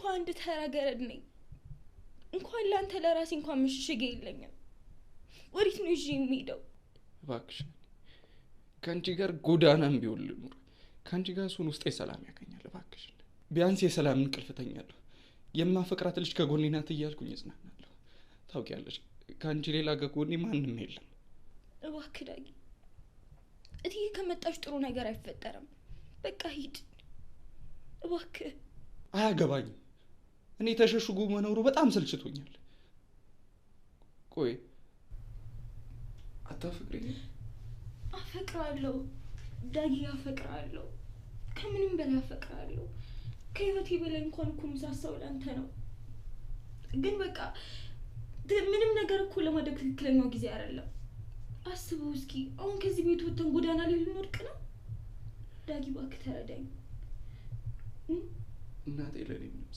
እኮ አንድ ተራ ገረድ ነኝ። እንኳን ለአንተ ለራሴ እንኳን መሸሸጊያ የለኝም። ወዴት ነው ይዤ የሚሄደው? እባክሽ ከአንቺ ጋር ጎዳናም ቢሆን ልኑር። ከአንቺ ጋር እሱን ውስጤ ሰላም ያገኛል። እባክሽ ቢያንስ የሰላም እንቅልፍ እተኛለሁ። የማፈቅራት ልጅ ከጎኔ ናት እያልኩኝ እጽናናለሁ። ታውቂያለሽ፣ ከአንቺ ሌላ ከጎኔ ማንም የለም። እባክህ ዳጊ፣ እትዬ ከመጣች ጥሩ ነገር አይፈጠርም። በቃ ሂድ እባክህ። አያገባኝም። እኔ ተሸሽጎ መኖሩ በጣም ሰልችቶኛል። ቆይ አታፈቅሪኝም? አፈቅራለሁ ዳጊ፣ አፈቅራለሁ። ከምንም በላይ አፈቅራለሁ። ከህይወቴ በላይ እንኳን እኮ የምሳሳው ለአንተ ነው። ግን በቃ ምንም ነገር እኮ ለማድረግ ትክክለኛው ጊዜ አይደለም። አስበው እስኪ አሁን ከዚህ ቤት ወጥተን ጎዳና ላይ ልንወድቅ ነው። ዳጊ እባክህ ተረዳኝ። እናቴ ለእኔ ምንም